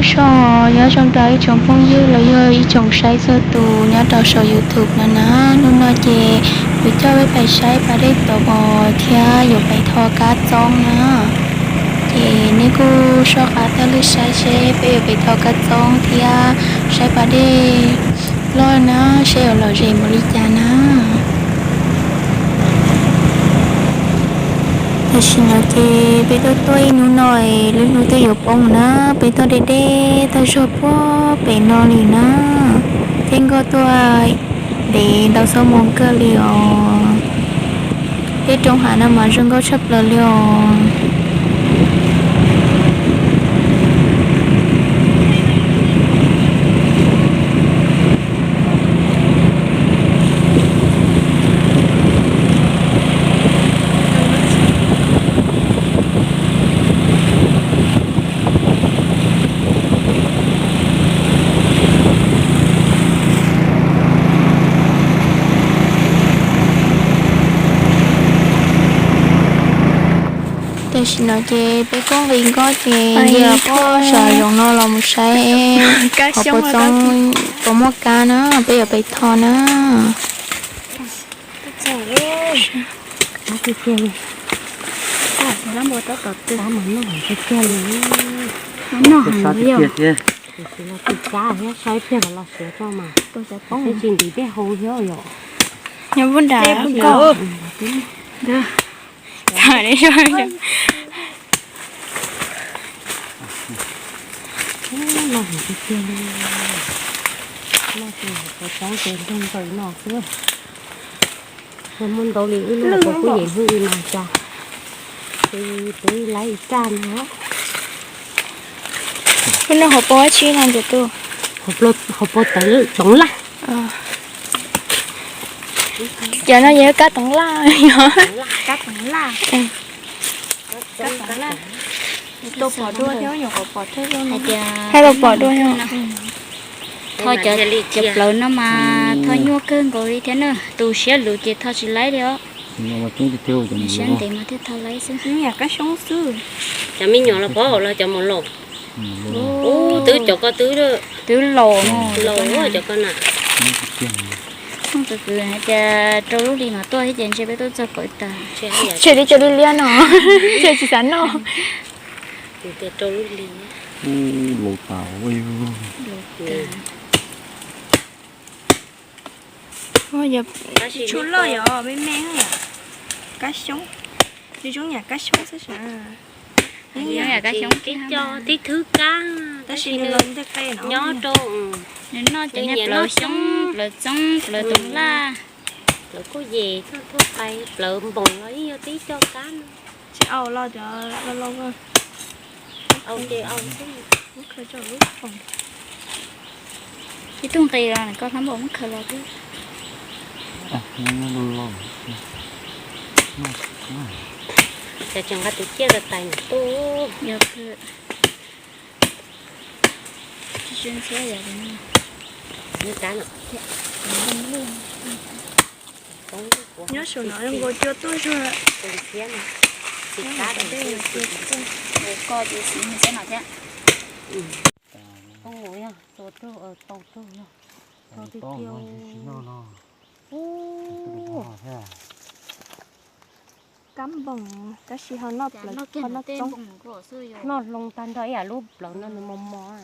Soj, nyob zoo rau ib tsoom phooj ywg los yog ib tsoom saib txhua tus nyob rau saum YouTube no na. Hnub no ces kuv coj peb pais saib pas dej tod os thiab yuav pais tho kab txoob na. Ces nej kuj soj qab taug lw saib seb peb yuav pais tho kab txoob thiab saib pas dej loj na, seb yuav lom zem npaum li cas na. Tam sim no ces peb tuaj tuaj ib hnub no es lub hnub twb yuav poob na, peb tuaj deb deb tag zog puag pem no li na. Thiab nkoj tuaj ntev ntau xuab moos kawg li os. Tej roob hav no mas zoo nkauj tshaj plaws li os. Tam sim no ces peb kuj nqis nkoj ces nce pob saum zoov no los mus saib qhov puas txoob puas muaj kab na, peb yuav pais tho na. Noj heev li os. Saib pliag los siav tso mas. Peb tsis ntim tej hau thiab yom. Nyob npub nrad. Loj heev tiag tiag li. Loj ces hauv paus txoob ces nrog nkaus no xwb. Muaj ntau li wb lub hauv paus kuj yem hnub li mas cas. Ces twb laib ib raj no. Lub no hauv paus dab tsi no cov tub? Hauv paus toov laj. Cov no yog kab toov laj. Kab toov laj. Kab toov laj. Tau pom dua thiab, nyuam qhuav pom thiab. Hais tias tau pom dua. Tho cov, cov plawv no mas tho nyuaj kawg nkaus li thiab na, tus siab luv ces tho tsis laib li os. Siab ntev mas thiaj tho laib xwb. Yam kab xyoob xwb. Cov me nyuam los pov los cov mus laus. Ub, twb cov ko twb, twb laus, laus cov ko na. Kwv kwv hais tias rau lub hli mas tuaj thiab ces ntshe peb tuaj txog pawv tas. Tshem li cov li liab no, tshem tsis xav noj. Tias rau lub hli. Ub, laus tas. Tshuaj loj yom, me me yom. Kab xyoob, zoo yam kab xyoob xwb sav. Yam kab xyoob tib co tib thwb kab, tab sis nws los ntej qe no nyob rau, nws noj cov niag plawv xyoob, plawv txoob, plawv toov laj. Plawv kuj yem thoj thoj qais, plawv npoos los yeej yog tib co kab no. Tsis au los cov lo lo. Au ces au xwb. Muab khaws tso lub poom. Ib tug nqis los koj hlab npaum muab khaws los xwb. Cov tseem nqa tus ciaj tais tais mus tuj. Nyob saum no nkaus cua tuaj zuag. Koj ces xim xab no thiab. Tau tuaj, tau tuaj. Kab npoos, tab sis ho noj plawv, ho noj txoob. Noj hloov tag nrho ib yam lub plawv no nws mos mos.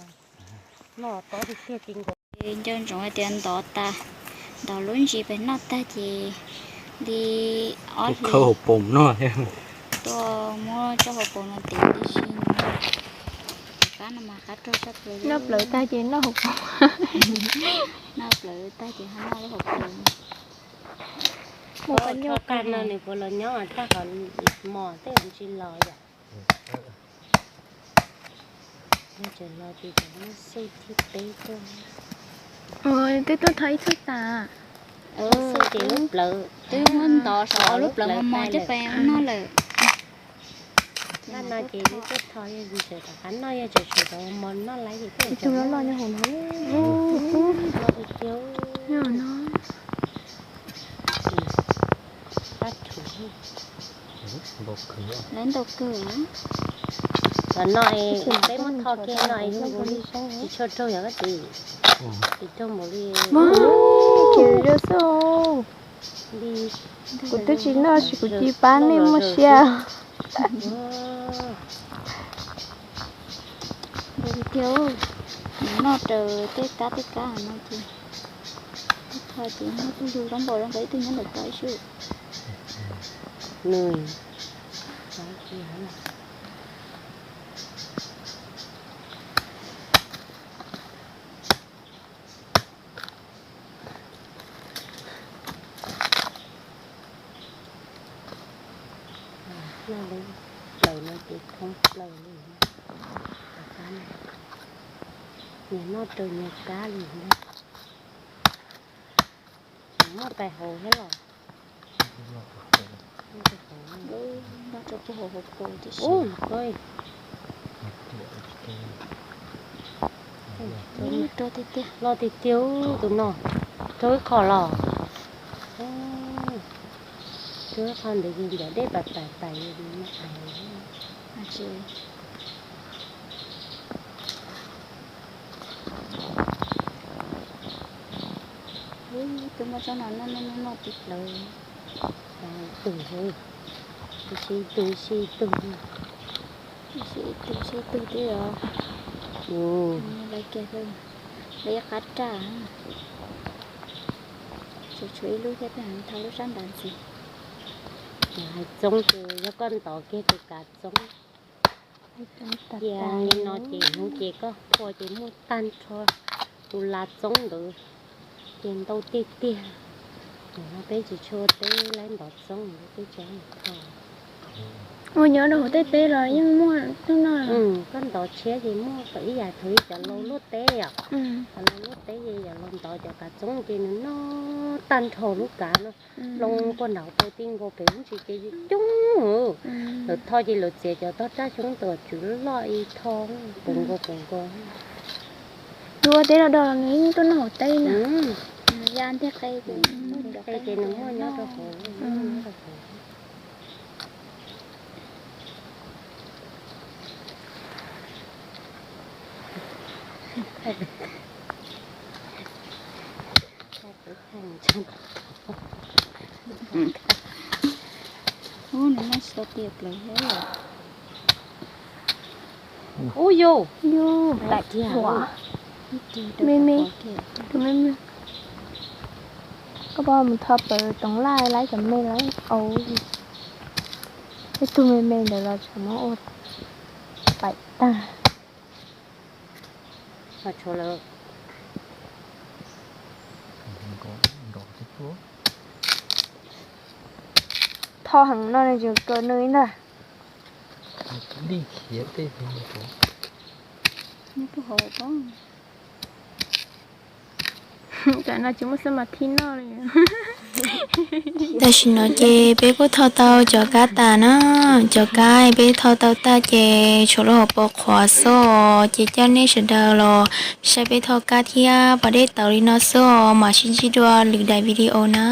Noj tob tiag tiag ces nkaus. Nco ntsoov hais tias ntov tas, ntov lub ntsis pem noj tag ces li ob hlis khawb hauv paus noj thiab. Tuaj muab tsob hauv paus no tiv li si. Cov kab no mas qab rog tshaj plaws. Noj plawv tag ces noj hauv paus. Noj plawv tag ces ho noj lub hauv paus. Mus qhov ncauj qab no nws puas los nyob tag qhov mos tej ntsis los yom. Tseem los ces muab xwj thib peb tuaj. Twb tuaj tho ib tug tas. Xwj ces lub plawv twb muab ntov saum lub plawv mos mos coj pes noj lawm. Laj no ces twb tuaj tho, yog tseem rov qab noj, yog tseem tshuav cov mos noj laib ces twb tus loj loj nyob hauv no. Lawv ntau kawg. Cov no peb muab tho kiag no yog nkaus li, tsis tshua raug yog koj txiv, tsis raug npaum li. Tseem zoo xwb. Kuv twb tsis noj, kuv cia li pab nej muaj siab. Noj raws tej kab tej kab no ces, tho ces muaj ib tug lug zoo nkaus zoo nkaus ib tug nyob ntawm tod ib sub. Noj lub plaws no ces thoob plaws li. Nyias noj raws nyias kab li na. Tseem muaj pais hauv thiab los? Ub, loj tiag tiag tus no, raug ib qho los. Raug ib qho ntawd ces ncav dej pais pais pais. Tus muaj tsob no noj noj noj tib plaws. Tug, ib sij tug, ib sij tug, ib sij tug, ib sij tug twb yog. Lawv kiag, lawv ib qab raj. Tsuas tshuav ib lub thiab, peb thau lub sab nrad ntxiv. Hais txoob ces yog koj ntov kiag tus kav txoob. Cia li no ces hnub ces koj phua ces muaj tag nrho tus lav txoob ntawd, ces ntau tiag tiag. Peb tsis tshua ua teb laib ntov txoob, peb tsis thau. Ua nyob rau hauv tej teb los yeej muaj tug no. Koj ntov tshiab ces muaj kom ib yam thaum ub cov laus luaj teb yom. Cov laus luaj teb ces yog laus ntov cov kav txoob ces nws noj tag nrho lub kav no, loo puag nraud tau ti nkaus pem lub ntsis ces coob. Lawv thau ces lawv txiav cov tog raj xyoob tuam tswv loj ib thau, puv nkaus puv nkaus. Yus ua teb los do los nws yeej tuaj noj hauv teb na. Ya ntiag qe ces, ntiag qe ces nws muaj nyob rau hauv. Ub, nws noj tsis tau tiag plaws thiab. Ub yus, me me, tus me me. Koj pom mus tho plaws toov laj laib cov me lawm au. Ib tug me me ntawd los tseem muab ua paim tag. Tho heev no nws tseem kaw nws ib ntag. Tam no tsis muaj xab mas thib noj li. Tam sim no ces peb kuj tho tau cov kab tas na. Cov kab peb tho tau tag ces tshuav lub hauv paus qhuav xwb os, ces coj nej sawv daws los saib peb tho kab thiab pov dej tawv li no xwb os, mam sib ntsib dua lwm daim video na.